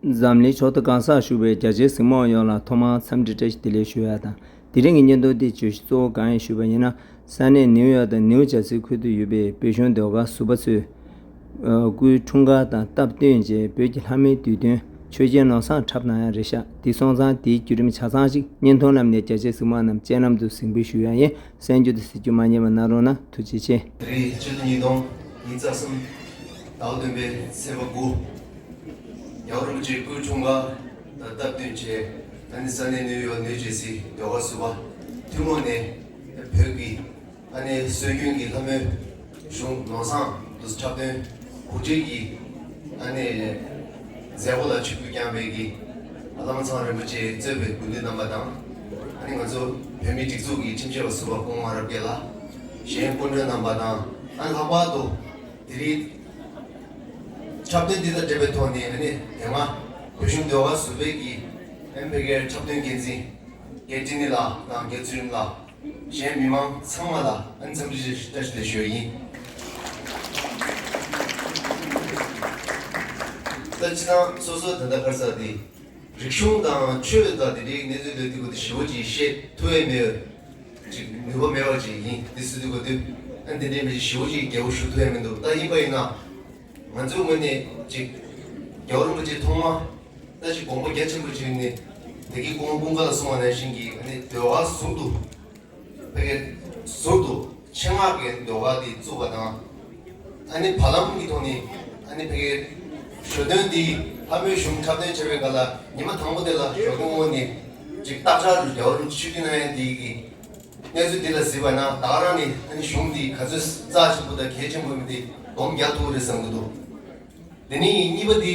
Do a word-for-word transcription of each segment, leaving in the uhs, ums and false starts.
འཛམ་གླིང་ཕྱོགས་བསྡུས་གང་སར་བཞུགས་པའི་རྒྱ་ཆེའི་གཟིགས་མོ་བ་ཡོངས་ལ་ཐོག་མར་འཚམས་འདྲི་བཀྲ་ཤིས་བདེ་ལེགས་ཞུ་ཡ་དང་། དེ་རིང་གི་བརྙན་ཐུང་འདིའི་བརྗོད་གཞི་གཙོ་བོ་གང་ཡིན་ཞུས་པ་ཡིན་ན། ས་གནས་ནིའུ་ཡོག་དང་ནིའུ་ཇར་སི་ཁུལ་དུ་ཡོད་པའི་བོད་གཞུང་ཟློས་གར་ཟུར་པ་ཚོས། ཨ། སྐུའི་འཁྲུངས་སྐར་དང་སྟབས་བསྟུན་བྱས་བོད་ཀྱི་ལྷ་མོའི་དུས་སྟོན་ཆོས་རྒྱལ་ནོར་བཟང་འཁྲབ་གནང་ཡ་རེད་ཤག་དེ་སོང་ཙང་དེའི་བརྒྱུད་རིམ་ཆ་ཚང་ཞིག་བརྙན་ཐུང་ལམ་ནས་རྒྱ་ཆེའི་གཟིགས་མོ་བ་རྣམས་སྤྱན་ལམ་དུ་གཟིགས་འབུལ་ཞུ་ཡ་ཡིན། གསན་རྒྱུ་དང་གཟིགས་རྒྱུ་མ་བསྙེལ་བ་གནང་རོགས་གནང་། ཐུགས་རྗེ་ཆེ། དེ་རིང་ཕྱི་ཟླ་ཉིས་སྟོང་ཉི་ཤུ་རྩ་གསུམ་ཟླ་བ་བདུན་པའི་ཚེས་པ་དགུ། རྒྱལ་བ་རིན་པོ་ཆེའི་སྐུའི་འཁྲུངས་སྐར་དང་སྟབས་བསྟུན་བྱས། ཨ་ནི་ས་གནས་ནིའུ་ཡོག་ནིའུ་ཇར་སི་ཟློས་གར་ཟུར་པ་ཐུན་མོང་ནས་བོད་ཀྱི་ཨ་ནི་སྲོལ་རྒྱུན་གྱི་ལྷ་མོའི་གཞུང་ནོར་བཟང་དུ་འཁྲབ་སྟོན་གོ་སྒྲིག་གིས། ཨ་ནི་མཛད་སྒོ་ལ་ཆིབས་བསྒྱུར་བསྐྱངས་པའི་གི་བླ་མ་ཚངས་པ་རིན་པོ་ཆེ་གཙོས་པའི་སྐུ་མདུན་རྣམ་པ་དང་། ཨ་ནི་ང་ཚོ་བོད་མིའི་སྒྲིག་འཛུགས་ཀྱི་ཁྲིམས་བཤེར་བ་ཟུར་པ་སྐུ་ངོ་དབང་རབ་རྒྱས་ལགས། གཞན་སྐུ་མགྲོན་རྣམ་པ་དང་། ཨ་ནི་ལྷག་པར་དུ་དེ་རིང་འཁྲབ་སྟོན་འདི་དང་འབྲེལ་བའི་ཐོག་ནས། ཨ་ནི་དེ་སྔ་བོད་གཞུང་ཟློས་གར་ཟུར་པའི་གི་ཨ་ནི་ཕ་གིའི་འཁྲབ་སྟོན་འགན་འཛིན་རྒན་ཀྲི་ནི་ལགས་དང་རྒན་ཚུལ་ཁྲིམས་ལགས། གཞན་མི་མང་ཚང་མ་ལ་ཨ་ནི་འཚམས་འདྲི་བཀྲ་ཤིས་བདེ་ལེགས་ཞུ་ཡ་ཡིན། ད་སྤྱིར་བཏང་སོ་སོ་ད་ལྟ་ག་རེ་ཟེར་དེ། རིག་གཞུང་དང་ཆོས་དང་དེ་འདྲའི་གནས་ཚུལ་ལ་དེ་གོ་དེ་ཞེ་པོ་ཅིག་བཤད་ཐུབ་ཡ་མེད། ཅིག་ནུས་པ་མེད་པ་ཅིག་ཡིན། དེ་སུ་དེ་གོ་དེ་ཨ་ནི་དེ་འདྲའི་མི་ཞེ་པོ་ཅིག་རྒྱལ་པོ་ཞུ་ཐུབ་ཡ་མི་འདུག་ད་ཡིན་པ་ཡིན་ན། ང་ཚོའི་ངོས་ནས་ཅིག་རྒྱལ་བ་རིན་པོ་ཆེ་ཐོག་མ་ད་ཅིག་དགོངས་པ་རྒྱ་ཆེན་པོ་བྱས་ནས། བདེ་སྐྱིད་ཀུན་དགའ་ལ་གསུངས་པ་ནང་བཞིན་གྱི་ཨ་ནི་ཟློས་གར་ཟུར་དུ། ཕ་གིའི་ཟུར་དུ་ཆེད་མངགས་ཀྱི་ཟློས་གར་དེ་བཙུགས་པ་དང་། ཨ་ནི་བར་ལམ་གྱི་ཐོག་ནས་ཨ་ནི་ཕ་གིའི་ཞོ་སྟོན་འདི་ལྷ་མོའི་གཞུང་འཁྲབ་སྟོན་བྱས་པའི་སྐབས་ལ་ཉི་མ་དང་པོ་དེ་ལ་ཞོ་སྟོན་ངོས་ནས་ཅིག་སྟག་ཆར་དུ་རྒྱལ་བ་རིན་པོ་ཆེ་ཆིབས་བསྒྱུར་གནང་ཡ་འདི་གི་གནས་ཚུལ་འདི་ལ་གཟིགས་པ་ན། ད་ག་རང་ནས་ཨ་ནི་གཞུང་འདི་ག་ཚོད་རྩ་ཆེན་པོ་དང་གལ་ཆེན་པོ་ཡིན་མིན་དེ་སྡོམ་རྒྱག་ཐུབ་ཀྱི་རེད་བསམ་གྱི་འདུག་དེ་ནས་གཉིས་པ་དེ།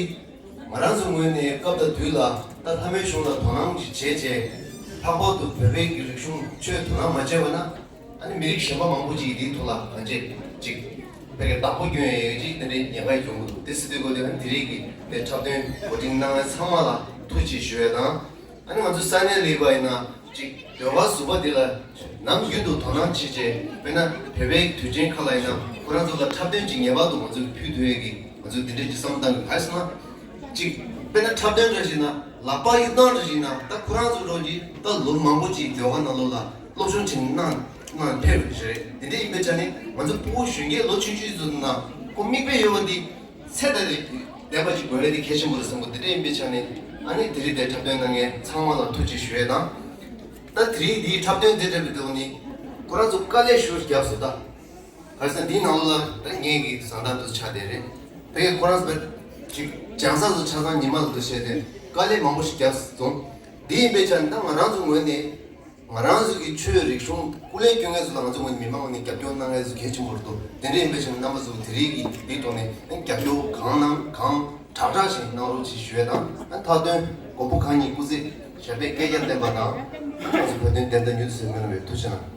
ང་རང་ཚོའི་ངོས་ནས་སྐབས་དང་དུས་ལ་ད་ལྷ་མོའི་གཞུང་ལ་དོ་སྣང་ཅིག་བྱས་བྱས། ལྷག་པར་དུ་བོད་པའི་གི་རིག་གཞུང་ཆོས་དོ་སྣང་མ་བྱས་པ་ན། ཨ་ནི་མི་རིགས་གཞན་པ་མང་པོ་ཅིག་གིས་དེའི་ཐོག་ལ་གང་བྱས་ཅིག་ཕ་གིའི་བདག་པོ་སྐྱོན་ཡས་ཅིག་དེ་འདྲའི་ཉེན་ཁ་ཡོང་གི་འདུག་དེ་སྲིད་དུས་གོ་དེ་ཨ་ནི་དེ་རིང་གི་དེ་འཁྲབ་སྟོན་གོ་སྒྲིག་གནང་མཁན་ཚང་མ་ལ་ཐུགས་རྗེ་ཆེ་ཞུ་ཡ་དང་། ཨ་ནི་ང་ཚོ་ས་གནས་ལ་ཡིན་པ་ཡིན་ན་ཅིག་ཟློས་གར་ཟུར་པ་འདི་ལ་ནམ་རྒྱུན་དུ་དོ་སྣང་བྱེད་བྱས། དཔེར་ན་བོད་པའི་དུས་ཆེན་ཁག་ལ་ཡིན་ན་ཁོ་རང་ཚོ་ལ་འཁྲབ་སྟོན་ཅིག་ངེས་པར་དུ་ང་ཚོས་ཕུལ་ཐུབ་ཡས་ཀྱི་ང་ཚོས་འདི་འདྲའི་ཅིག་བསམ་བློ་བཏང་གི། ག་རེ་ཟེར་ན། ཅིག་དཔེར་ན་འཁྲབ་སྟོན་འདྲ་ཞིག་ན་ལག་པ་གཡུག་སྟངས་འདྲ་ཞིག་ན། ད་ཁོ་རང་ཚོ་འདྲ་ཅིག་ད་ལོ་མང་པོ་ཅིག་ཟློས་གར་ནང་ལོགས་ལ་སློབ་སྦྱོང་བྱེད་གནང་གནང་ཕེབས་རེད། དེ་འདྲ་ཡིན་པའི་ཆ་ནས་ང་ཚོ་ཕྲུ་གུ་གཞོན་སྐྱེས་ལོ་ཆུང་ཆུང་ཚོ་ནང་ཁོ་མིག་དཔེ་ཡོད་པ་འདི། ཚད་ལྡན་པ་ཅིག་དགོས་ཡ་དེ་གལ་ཆེན་པོ་རེད་བསམ་གི། དེ་འདྲ་ཡིན་པའི་ཆ་ནས་ཨ་ནི་དེ་རིང་དེ་འཁྲབ་སྟོན་གནང་མཁན་ཚང་མ་ལ་ཐུགས་རྗེ་ཆེ་ཞུ་ཡས་དང་། ད་དེ་རིང་འདིའི་འཁྲབ་སྟོན་དེ་འཁྲབ་པའི་ཐོག་ནས་ཁོ་རང་ཚོ་དཀའ་ལས་ཞེ་པོ་བརྒྱབ་སོང་ད། ག་རེ་ཟེར་ན་འདིའི་ནང་ལོགས་ལ་ད་ངེད་ཀྱི་བཟའ་ཟླ་དེ་ཚོ་ཆགས་བསྡད་རེད། ཕ་གིའི་ཁོ་རང་ཚོ་ཅིག་སྦྱང་ས་ཚོ་ཆ་ཚང་ཉི་མ་ལ་འདུག་བྱས་ཏེ་དཀའ་ལས་མང་པོ་ཞིག་བརྒྱབ་སོང་། འདི་ཡིན་པའི་ཆ་ནས་ད་ང་རང་ཚོ་ངོས་ནས། ང་རང་ཚོ་གི་ཆོས་རིག་གཞུང་སྐུ་ལས་བསྐྱོན་མཁན་ཚོ་ལ་ང་ཚོ་ངོས་ནས་མི་མང་ངོས་ནས་རྒྱབ་སྐྱོར་གནང་མཁན་ཚོ་གལ་ཆེན་པོ་རེད་འདུག་དེ་འདྲ་ཡིན་པའི་ཕྱིར་རྣམ་པ་ཚོ་དེ་རིང་གི་འདིའི་ཐོག་ནས་རྒྱབ་སྐྱོར་གང་གནང་གང་དྲག་དྲག་ཞིག་གནང་རོགས་ཞེས་ཞུ་ཡས་དང་། མཐའ་དོན་མགོན་པོ་གང་ཉིད་སྐུ་ཚེ་ཞབས་པད་བསྐལ་བརྒྱར་བརྟན་པ་དང་། ང་ཚོ་བོད་དོན་བདེན་མཐའ་མྱུར་དུ་གསལ། སྨོན་ལམ་ཡོད། ཐུགས་རྗེ་གནང་།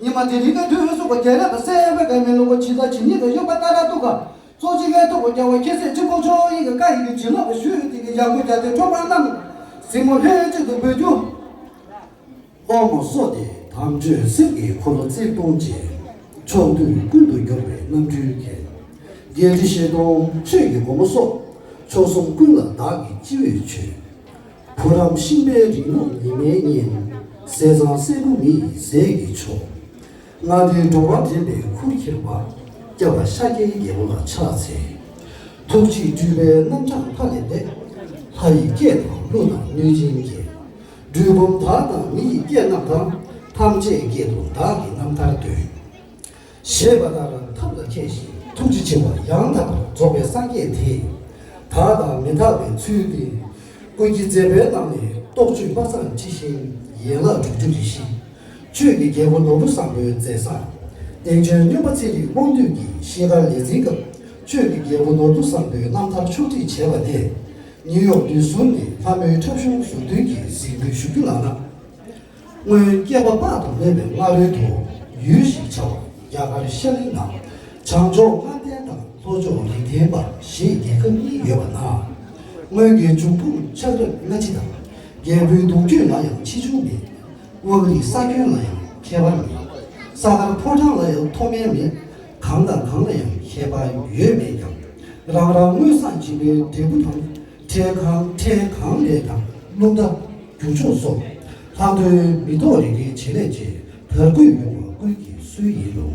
ཉི་མ་དེ་རིང་གི་དུས་སུ་གོ་རྒྱལ་ལ་ཟེར་བའི་ག་མེ་ལོ་གོ་ཇི་ལྟར་ཇི་སྙེད་ཀྱི་ཡོད་པ་ལྟར་དུ་ག་ཚོགས་ཀྱི་ངལ་དུ་གོ་རྒྱལ་བའི་ཁྱེད་ཚེ་གཅིག་པོ་མཆོག་ཡིན་གྱི་བཀའ་ཡི་གི་བྱིན་རླབས་ཞུས་ཏེ་གི་ཡག་པོ་རྒྱ་དེ་འཕྲོག་པ་རྣམས་གཟིགས་མོ་ལྷན་ཅིག་ཏུ་འབོད་རྒྱུ། ཨོ་མོ་སོགས་ཏེ་དམ་ཆོས་གསེར་གྱི་འཁོར་ལོ་རྩིབས་སྟོང་བཅས། ཕྱོགས་དུས་ཀུན་ཏུ་འགྱུར་བའི་རྣམ་འཕྲུལ་མཁན། རྒྱས་འབྲིང་བཞི་སྟོང་ཆོས་ཀྱི་སྒོ་མོ་སོགས། ཕྱོགས་གསུམ་ཀུན་ལ་བདག་གིས་སྤྱི་བོས་མཆོད། བུ་རམ་ཤིང་པའི་རིང་ལུགས་ཉི་མའི་གཉེན། ཟས་གཙང་སྲས་བུ་མི་ཡི་ཟས་ཀྱི་མཆོག་ལྔ་སྡེའི་འགྲོ་བ་འདྲེན་པའི་ཁུར་ཁྱེར་བ། སྐྱབས་པ་ཤཱཀྱའི་རྒྱལ་པོ་ལ་ཕྱག་འཚལ། ཐུགས་རྗེས་སྤྲུལ་པའི་རྣམ་གྲངས་མཐའ་ལས་འདས། ལྷ་ཡི་སྐད་དང་ཀླུ་དང་གནོད་སྦྱིན་སྐད། འབྲུག་སྦོམ་དག་དང་མི་ཡི་སྐད་རྣམས་དང་། ཐམས་ཅད་སྐད་དུ་བདག་གི་རྣམ་ཐར་འདོན། ཞེས་པ་ལྟར་ཐབས་ལ་མཁས་ཤིང་ཐུགས་རྗེ་ཆེ་བ་ཡང་དག་པར་རྫོགས་པའི་སངས་རྒྱས་དེས། དག་དང་མི་རྟག་པའི་ཚུལ་ཏེ། ཀུན་གྱི་མཛད་པའི་ནང་ནས་རྟོགས་བརྗོད་མ་ཚང་ཇི་བཞིན་ཡན་ལག་དྲུག་ཅུ་རེ་བཞི། ཆོས་ཀྱི་རྒྱལ་པོ་ནོར་བུ་བཟང་པོའི་མཛད་བཟང་། སྟེང་ཆེན་སྨྱོན་པ་ཚེ་རིང་དབང་འདུས་ཀྱི་ཤེལ་དཀར་ལས་འཛིན་སྐབས་ཆོས་ཀྱི་རྒྱལ་པོ་ནོར་བུ་བཟང་པོའི་རྣམ་ཐར་ཕྱོགས་སྒྲིག་བྱས་པ་དེ། ཉིའུ་ཡོག་དུས་ཟུར་ནས་ལྷ་མོའི་འཁྲབ་གཞུང་ཟུར་འདོན་གྱིས་གཟིགས་འབུལ་ཞུ་རྒྱུ་ལགས་ན། སྔོན་བསྐལ་པ་དཔག་ཏུ་མེད་པའི་སྔ་རོལ་དུ་ཡུལ་ཞིག་བྱ་བ་རྒྱ་གར་ཤར་གླིང་ན་བྱང་ཕྱོགས་ལྔ་ལྡན་དང་ལྷོ་ཕྱོགས་རིགས་ལྡན་པ་ཞེས་རྒྱལ་ཁབ་གཉིས་ཡོད་པ་ན། སྔོན་གྱི་འབྱུང་ཁུངས་ཆགས་རབས་སྔ་ཕྱི་དང་རྒྱལ་པོའི་གདུང་རྒྱུད་ལ་ཡང་ཆེ་ཆུང་མེད། དབང་རིས་ས་ཁྱོན་ལ་ཡང་ཁྱད་པར་མེད། ས་དཀར་ཕོ་བྲང་ལ་ཡང་མཐོ་དམན་མེད། གང་དང་གང་ལ་ཡང་ཁྱད་པར་ཡོད་མེད་ཀྱང་། རང་རང་མངོན་སངས་སྦྱིན་པའི་འབྲས་བུ་དང་། འཕྲལ་གང་འཕྲལ་གང་ལས་དང་རླུང་རྟ་རྒྱུ་ཕྱོགས་སོགས། ལྷག་དོན་མི་ཐོག་རེ་རེའི་བྱེད་ལས་བཅས་དར་རྒུད་ཡོང་བ་ཀུན་གྱི་སྲོལ་ཡིན་ལོ།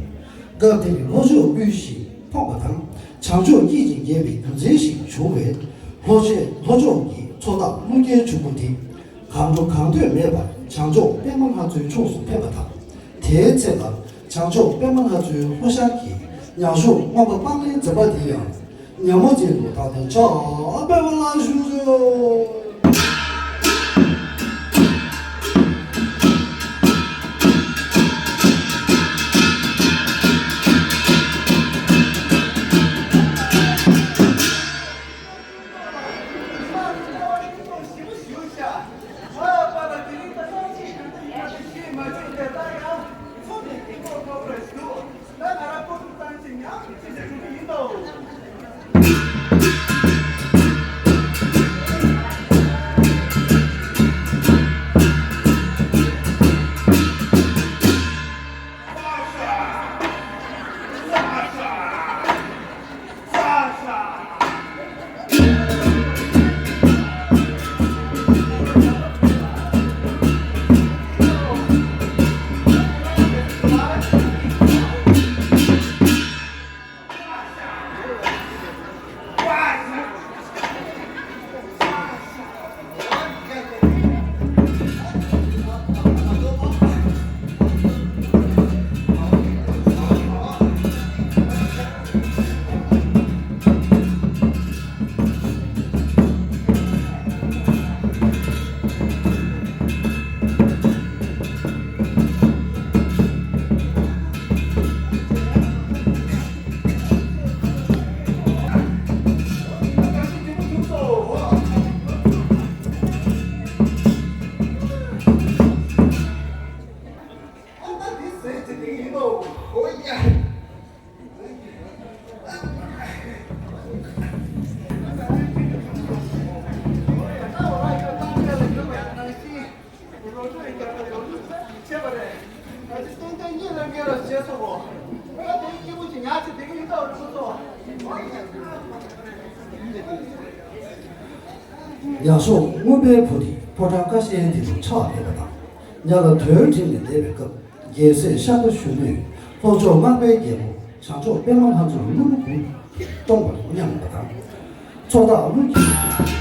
སྐབས་དེར་ལྷོ་ཕྱོགས་དབུས་ཤིག་ཕོངས་པ་དང་བྱང་ཕྱོགས་སྐྱིད་ཅིང་རྒྱས་པའི་རྒྱུ་མཚན་ཞིག་བྱུང་བས། ལྷོ་ཕྱོགས་ལྷོ་ཕྱོགས་ཀྱི་མཚོ་ཐག་ཀླུང་རྒྱལ་ཆུ་བོ་དེ། གང་དྲོ་གང་འདོད་མེད་པར་བྱང་ཕྱོགས་པདྨ་ལྷ་མཚོའི་ཕྱོགས་སུ་ཕེབས་པ་དང་། དེའི་ཚེ་ལ་བྱང་ཕྱོགས་པདྨ་ལྷ་མཚོའི་ལྷོ་ཤར་གྱི་ཉག་གཤོང་རྔོན་པ་སྤང་ལེན་འཛེམ་པ་དེ་ཡང་ཉ་མོ་ཅན་དུ་བཏང་སྟེ་ཕྱག་འབེབས་པ་ལ་ཞུགས་སོ། ཡག་ཤོས་མངོན་པའི་བུ་དེ་ཕོ་བྲང་ཁ་ཤས་འདི་རུ་ཆགས་བསྡད་པ་དང་། ཉ་ལ་དོན་དྲིས་ནས་བསྡད་པའི་སྐབས། རྒྱལ་སྲས་ཤར་པ་གཞོན་ནུས་ལྷོ་ཕྱོགས་སྔགས་པའི་རྒྱལ་པོ་བྱང་ཕྱོགས་པདྨ་ལྷ་མཛེས་ཀླུ་ལུ་བུ་སྟོང་པར་མཉམ་པ་དང་། ཚོགས་བདག་ཀླུ་རྒྱལ།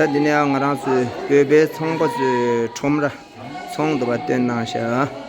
འདི་ནས་ང་རང་ཚོའི་བོད་པའི་ཚོང་པ་ཚོའི་ཁྲོམ་ར་ཚོང་འདུ་བ་སྟོན་གནང་ཤག